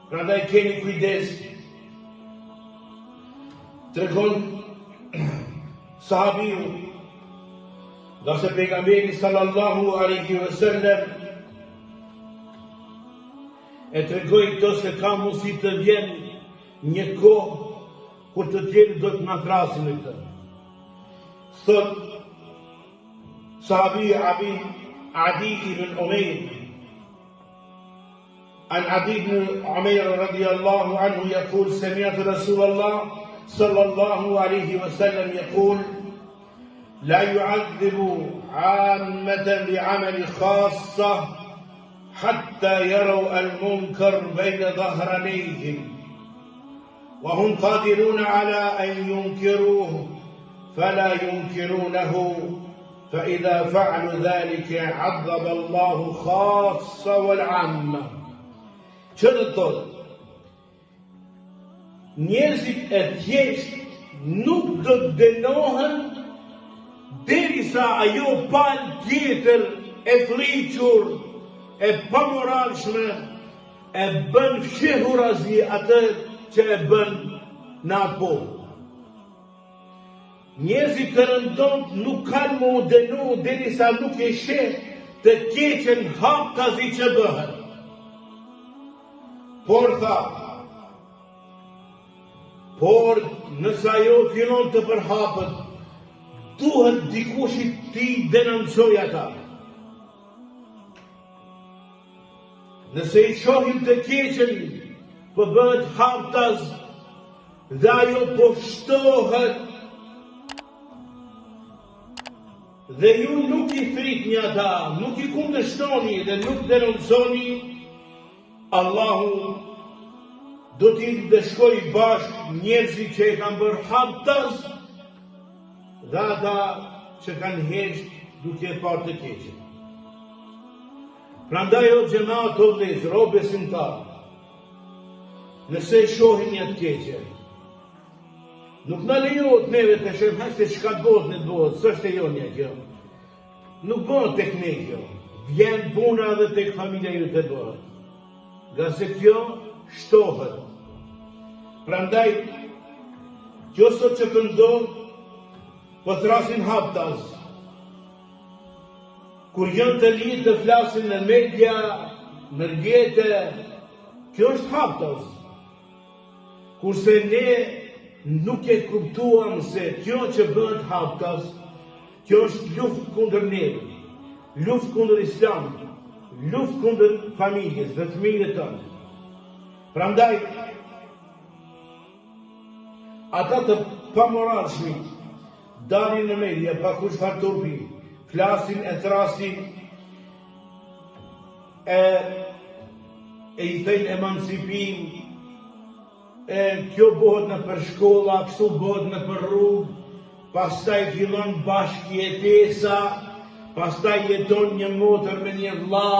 Prandaj keni kujdes. Tregon sahabiu ngase pejgamberi sallallahu alaihi wasallam e tregoi këto se ka mundësi të vjen një kohë kur të tjerë do të na thrasin në këtë. Thot sahabi Abi Adi ibn Umejr عن عدي بن عمير رضي الله عنه يقول سمعت رسول الله صلى الله عليه وسلم يقول لا يعذب عامة بعمل خاصة حتى يروا المنكر بين ظهرانيهم وهم قادرون على أن ينكروه فلا ينكرونه فإذا فعلوا ذلك عذب الله خاصة والعامة Që do të thotë? Njerëzit e thjeshtë nuk do të dënohen derisa ajo palë tjetër e flliqur, e pamoralshme, e bën fshehurazi atë që e bën në atë popull. Njerëzit të rëndomtë nuk kanë me u dënu derisa nuk e sheh të keqen haptazi që bëhet. Por tha, por nëse ajo fillon të përhapet, duhet dikushi t'i denoncojë ata. Nëse i shohim të keqen, po bëhet haptaz dhe ajo po shtohet dhe ju nuk i thritni ata, nuk i kundërshtoni dhe nuk denonconi, Allahu do t'i ndëshkojë bashkë njerëzit që e kanë bërë haptaz dhe ata që kanë hesht duke e parë të keqen. Prandaj o xhemat o vëllezër, o besimtar, nëse e shohim një të keqe, nuk na lejohet neve të shohim hajt se çka bëhet le të bëhet, s'është e jonja kjo. Nuk bëhet tek ne kjo. Vjen puna edhe tek familja jote bëhet. Ngase kjo shtohet. Prandaj kjo sot që po ndodh, po thrasin haptaz. Kur janë të lirë të flasin në media, në rrjete, kjo është haptaz. Kurse ne nuk e kuptuam se kjo që bëhet haptaz, kjo është luftë kundër neve, luftë kundër islamit, luftë kundër familjes dhe fëmijëve tanë. Prandaj, ata të pamoralshmit dalin në media pa kurrfarë turpi, flasin e thrasin e e i thejnë emancipim, e kjo bëhet nëpër shkolla, kështu bëhet nëpër rrugë, pastaj fillon bashkëjetesa, pastaj jeton një motër me një vlla,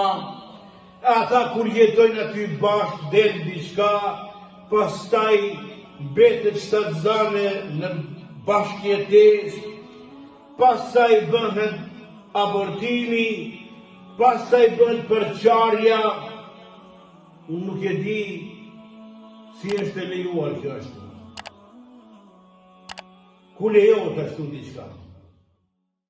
e ata kur jetojnë aty bashkë del diçka, pastaj mbetet shtatzane në bashkëjetesë, pastaj bëhet abortimi, pastaj bëhet përçarja, unë nuk e di si është e lejuar kjo ashtu. Ku lejohet ashtu diçka?